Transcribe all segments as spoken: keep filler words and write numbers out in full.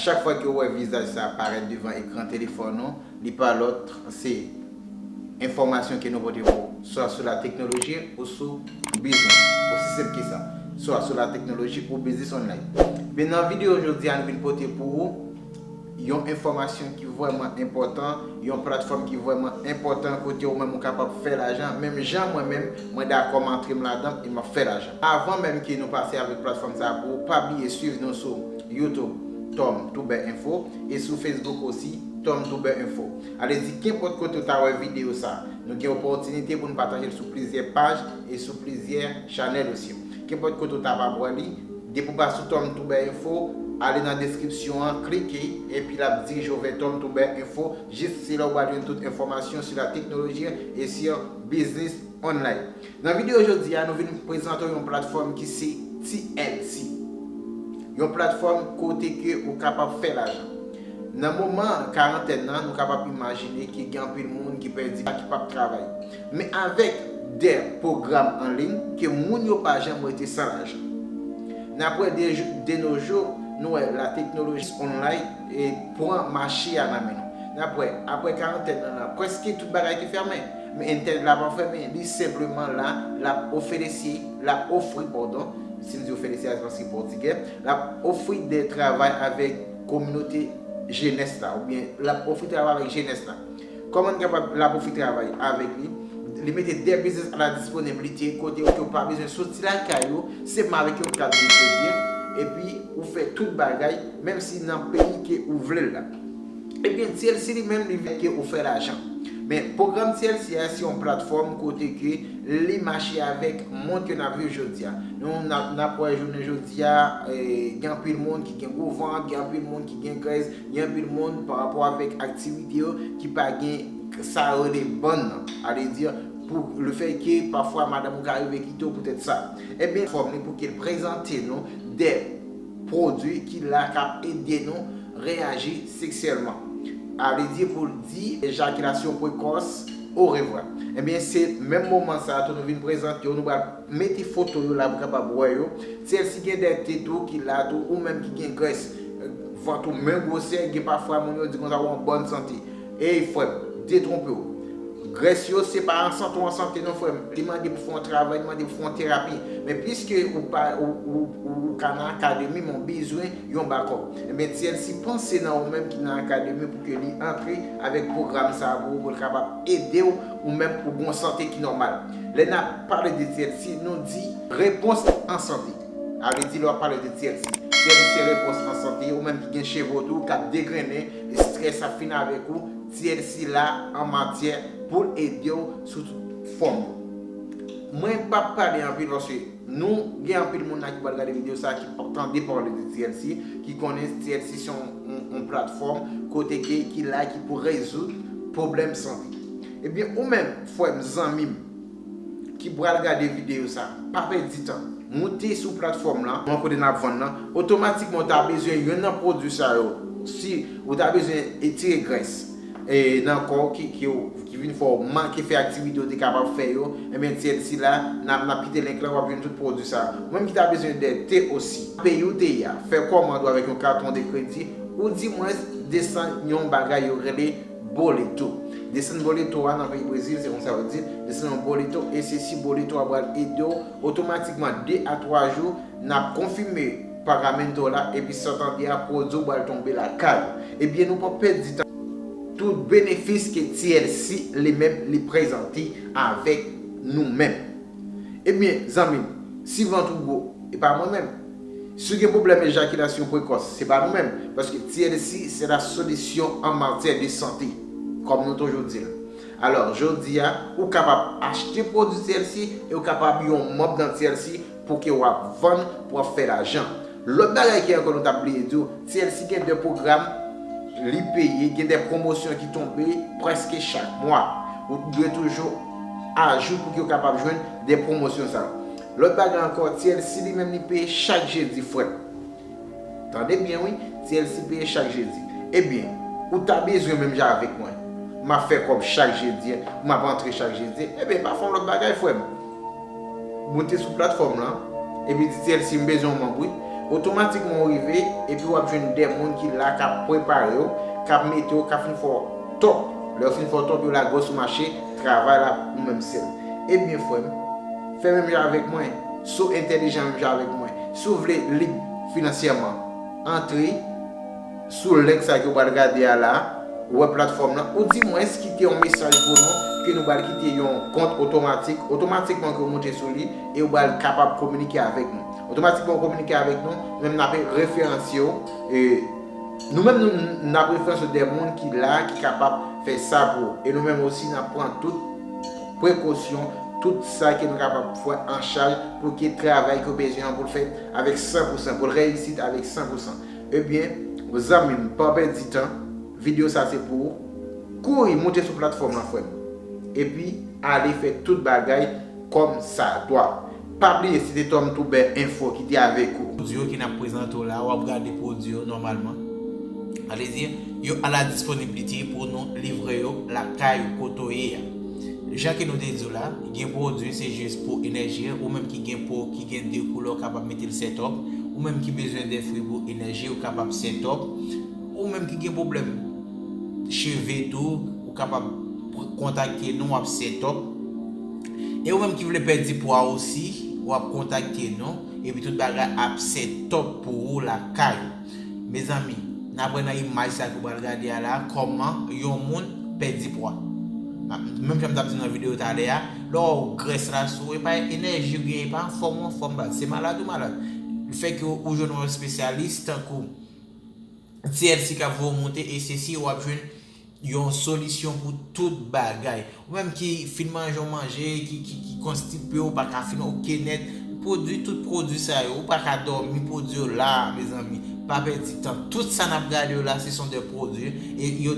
Chak fwa ke w wè vizaj sa parèt devan ekran telefòn ou, li pa lòt, se enfòmasyon ke nou pote pou ou, swa sou la teknoloji ou sou biznis. Osi senp ke sa. Swa sou la teknoloji ou biznis online. Men nan videyo jodi a, nou vin pote pou ou yon enfòmasyon ki vrèman enpòtan, yon platfòm ki vrèman enpòtan kote ou menm ou kapab fè lajan, menm jan mwen menm, mwen dakò m antre m ladan e m ap fè lajan. Avan menm ke nou pase avèk platfòm sa a pou ou, pa bliye swiv nou sou YouTube, Tom Toubè Info, e sou Facebook osi, Tom Toubè Info. Ale di kenpòt kote ou ta wè videyo sa a. Nou gen opòtinite pou nou pataje l sou plizyè paj e sou plizyè chanèl osi. Kenpòt kote ou ta pa wè li, depi w pa sou Tom Toubè Info, ale nan deskripsyon an, klike, epi l ap dirije w vè Tom Toubè Info. Jis se la ou pral jwenn tout enfòmasyon sou la teknoloji e sou biznis online. Nan videyo jodi a, nou vin prezante w yon platfòm ki se T L C. Yon platfòm kote ke ou kapab fè lajan. Nan moman karantèn nan, nou kapab imajine ke gen anpil moun ki pèdi, ki p ap travay. Men avèk de pwogram an liy ke moun yo pa janm rete san lajan. N ap wè de, de nos jours, nou wè la teknoloji online e pran mache a nan men nou. N ap wè, apre karantèn nan, nan, prèske tout bagay te fèmen. Men entènèt la pa fèmen, li senpleman la, l ap ofere, l ap ofri, padon, si m di ofere, se paske pòtigè, l ap ofri de travay avèk kominote jenès la, oubyen l ap ofri travay avèk jenès la. Kòman n kapab, l ap ofri travay avèk li? Li mete de biznis a la disponibilite kote ke w pa bezwen soti lakay ou, se menm avèk yon kat de kredi, epi ou fè tout bagay, menm si nan peyi ke ou vle l la. Ebyen, T L C li menm, li vle ke ou fè lajan. Men pwogram T L C a, se yon platfòm kote ke li mache avèk mond ke n ap viv jodi a. Nou, n ap, n ap wè jounen jodi a, eh, gen anpil moun ki gen gwo vant, gen anpil moun ki gen grès, gen anpil moun pa rapò avèk aktivite yo ki pa gen sa yo rele bann nan. Ale di, pou le fè ke pafwa madanm ou ka rive kite w poutèt sa. Ebyen, fòm li pou ke l prezante nou de pwodui ki la k ap ede nou reyaji seksyèlman. Ale di pou l di ejakilasyon prekòs, orevwa. Ebyen, se menm moman sa a tou nou vin prezante yo, nou pral mete foto yo la pou kapab wè yo. T L C gen de te tou ki la tou, ou menm ki gen grès, vant ou menm gwosè, gen pafwa moun yo di konsa ou an bòn sante. Ey, frè m, detwonpe w. Grès yo, se pa an sante ou an sante non, frè m. Li mande pou fè yon travay, li mande pou fè yon terapi. Men piske ou pa, ou, ou, ou, ou ka nan akademi, men w bezwen yon bakòp. Ebyen, T L C panse nan ou menm ki nan akademi pou ke li antre avèk pwogram sa a pou ou, pou l kapab ede w, ou menm pou gon sante ki nòmal. Lè n ap pale de T L C, nou di repons an sante. A vle di, lè w ap pale de T L C, T L C se repons an sante, ou menm ki gen cheve w tou, k ap degrennen, estrès ap fin avèk ou, T L C la an matyè pou l ede w sou tout fòm yo. Mwen p ap pale anpil paske nou gen anpil moun la ki pral gade videyo sa a ki p ap tande pale de T L C, ki konnen T L C se yon, yon, yon platfòm kote ke, ki la, ki pou rezoud pwoblèm sante. Ebyen, ou menm, frè m, zanmi m, ki pral gade videyo sa, pa pèdi tan. Moute sou platfòm lan, mwen kote n ap vann nan, otomatikman ou ta bezwen youn nan pwodui sa yo. Si ou ta bezwen etire grès, e, nan kò w ki, ki, ki vin fè w manke fè aktivite ou te kapab fè yo, ebyen, T L C la, n ap, n ap kite link lan, w ap jwenn tout pwodui sa. Ou menm ki ta bezwen de te osi, peyi ou te ye a, fè kòmand ou avèk yon katon de kredi, ou di mwen desann yon bagay yo rele Boleto. Desann Boleto a nan peyi Brezil, se konsa yo di l. Desann yon Boleto, e se si Boleto a pral ede w otomatikman de a twa jou, n ap konfime pagamento la, epi sa w tande a, pwodui w pral tonbe lakay ou. Ebyen, nou p ap pèdi tan. Tout benefis ke T L C li menm li prezante avèk nou menm. Ebyen, zanmi m, si vant ou gwo, e pa mwen menm. Si w gen pwoblèm ejakilasyon prekòs, se pa nou menm, paske T L C se la solisyon an matyè de sante, kòm nou toujou di l. Alò, jodi a, ou kapab achte pwodui T L C e ou kapab yon manm nan T L C pou ke w ap vann, pou w ap fè lajan. Lòt bagay ki ankò nou t ap bliye di w, T L C gen de pwogram li peye, gen de pwomosyon ki tonbe prèske chak mwa. Ou dwe toujou ajou pou ke w kapab jwenn de pwomosyon sa yo. Lòt bagay ankò, T L C li menm li peye chak jedi, frè m. Tande byen wi, T L C peye chak jedi. Ebyen, ou ta bezwen menm jan avèk mwen. M ap fè kòb chak jedi, m ap antre chak jedi. Ebyen, pa fè yon lòt bagay, frè m. Moute sou platfòm lan, epi di T L C m bezwen yon manm wi. Otomatikman ou rive, epi w ap jwenn de moun ki la, k ap prepare w, k ap mete w, k ap fin fè w top. Lè yo fin fè w top, yo lage w sou mache travay la ou menm sèl. Ebyen, frè m, fè menm jan avèk mwen. Si w entèlijan menm jan avèk mwen, si w vle lib finansyèman, antre sou link sa ke w pral gade a la, ou wè platfòm nan, ou di mwens kite yon mesaj pou nou, ke nou pral kite yon kont otomatik, otomatikman ke w moute sou li, e w pral kapab kominike avèk nou. Otomatikman w kominike avèk nou, nou menm n ap referanse w, e nou menm nou, n ap referanse w de moun ki la, ki kapab fè sa pou ou. E nou menm osi, n ap pran tout prekosyon, tout sa ke nou kapab fè an chaj pou ke travay ke w bezwen an pou l fèt avèk san pou san, pou l reyisit avèk san pou san. Ebyen, zanmi m, pa pèdi tan, videyo sa se pou ou. Kouri, moute sou platfòm lan, frè m. Epi, ale fè tout bagay kòm sa dwa. Pa bliye, se te Tom Toubè Enfo ki te avèk ou. Pwodui yo ke n ap prezante w la, w ap gade pwodui yo nòmalman. Alezi, yo a la disponibilite pou nou livre yo lakay ou kote w ye a. Jan ke nou te di w la, gen pwodui se jis pou enèji, ou menm ki gen po ki gen de koulè, w kapab mete l set up, ou menm ki bezwen de fwi pou enèji, ou kapab set up, ou menm ki gen pwoblèm cheve tou, ou kapab kontakte nou, w ap set up. E ou menm ki vle pèdi pwa osi, w ap kontakte nou, epi tout bagay ap set up pou ou lakay ou. Mezanmi, n ap wè nan imaj sa ke w pral gade a la, kòman yon moun pèdi pwa. Menm jan m t ap di nan videyo talè a, lè w wè w grès la sou, e pa enèji w genyen, e pa anfòm ou anfòm, baz. Se malad ou malad. Fèk ou jwenn yon espesyalis tankou T L C k ap voye w moute, e se si w ap jwenn yon solisyon pou tout bagay. Ou menm ki fin manje yon manje, ki, ki, ki konstipe, ou pa ka fin oke nèt, pwodui, tout pwodui sa yo, ou pa ka dòmi, pwodui yo la, mezanmi. Pa pèdi tan. Tout sa n ap gade yo la, se son de pwodui, e yo,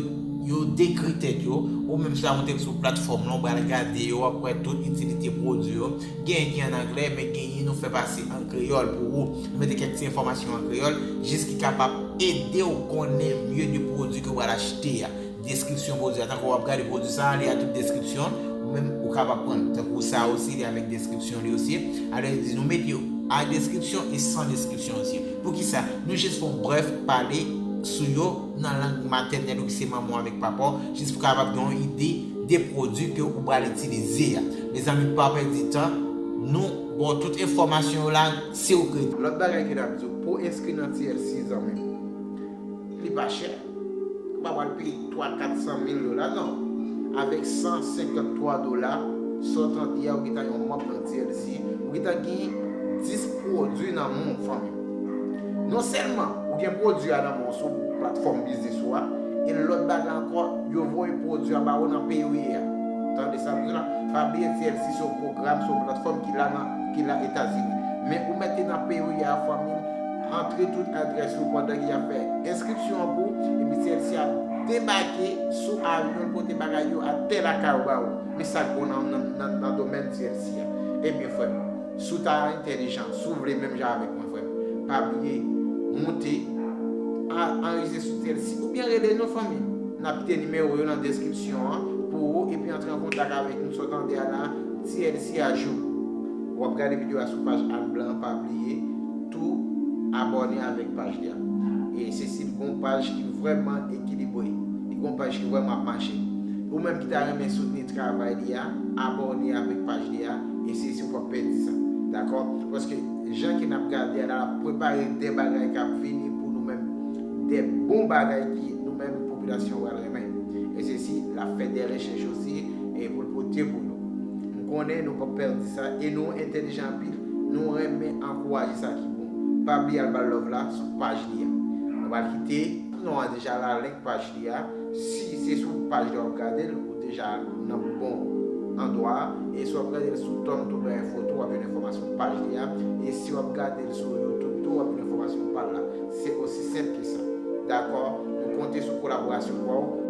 yo dekri tèt yo. Ou menm si w ap monte sou platfòm lan, ou pral gade yo, w ap wè tout itilite pwodui yo. Genyen ki an anglè, men genyen nou fè pase an kreyòl pou ou. Nou mete kèk ti enfòmasyon an kreyòl, jis ki kapab ede w konnen mye de pwodui ke w pral achte a. Deskripsyon pwodui a, tankou w ap gade pwodui sa a, li a tout deskripsyon, ou menm ou kapab pran l. Tankou sa osi, li avèk deskripsyon li osi. Alè, nou mete yo a deskripsyon e san deskripsyon osi. Poukisa? Nou jis fè yon brèf pale sou yo nan lang matènèl ou ki se manman w avèk papa w, jis pou kapab gen yon ide de pwodui ke ou pral itilize a. Mezanmi, pa pèdi tan, nou ba w tout enfòmasyon yo la, se ou k rete. Lòt bagay ke n ap di w, pou enskri nan T L C, zanmi m, li pa chè. Ou pa pral peye twa, kat san mil dola, non. Avèk san senkanntwa dola, sa w tande a, ou gentan yon manm nan T L C, ou gentan gen dis pwodui nan men w, fanmi m. Non sèlman ou gen pwodui a nan men w sou platfòm biznis ou a, e lòt bagay ankò, yo voye pwodui a ba ou nan peyi ou ye a. Tande sa m di w la? Pa bliye T L C se yon pwogram, se yon platfòm ki la nan, ki la Etazini. Men ou mèt te nan peyi ou ye a, fanmi m, antre tout adrès ou pandan ki ap fè enskripsyon an pou ou, epi T L C ap debake sou avyon l pote bagay yo atè lakay ou ba ou. Men sa k bon nan, nan, nan, nan domèn T L C a. Ebyen, frè m, si w ta entèlijan, si w vle menm jan avèk mwen, frè m, pa bliye moute, a, anrejistre sou T L C oubyen rele nou, fanmi m. N ap kite nimewo yo nan deskripsyon an pou ou, epi antre an kontak avèk nou, sa w tande a la, T L C a jou. W ap gade videyo a sou paj Al Blan, pa bliye tou abòne avèk paj li a. E se si l gon paj ki vrèman ekilibre, li gon paj ki vrèman ap mache. Ou menm ki ta renmen soutni travay li a, abòne avèk paj li a, e se si w p ap pèdi sa. Dakò? Paske jan ke n ap gade a la, l ap prepare de bagay k ap vini pou nou menm, de bon bagay ki nou menm popilasyon pral renmen. E se si l ap fè de rechèch osi, e pou l pote pou nou. M konnen nou p ap pèdi sa, e nou entèlijan anpil, nou renmen ankouraje sa ki bon. Pa bliye al ba l love la sou paj li a. Nou pral kite non an deja la, link paj li a. Si se sou paj li a w ap gade l, ou deja nan bon andwa a. E si w ap gade l sou Tom Toubè Enfo tou, w ap jwenn enfòmasyon paj li a. E si w ap gade l sou YouTube tou, w ap jwenn enfòmasyon pa l la. Se osi senp ke sa. Dakò? Nou konte sou kolaborasyon pa w.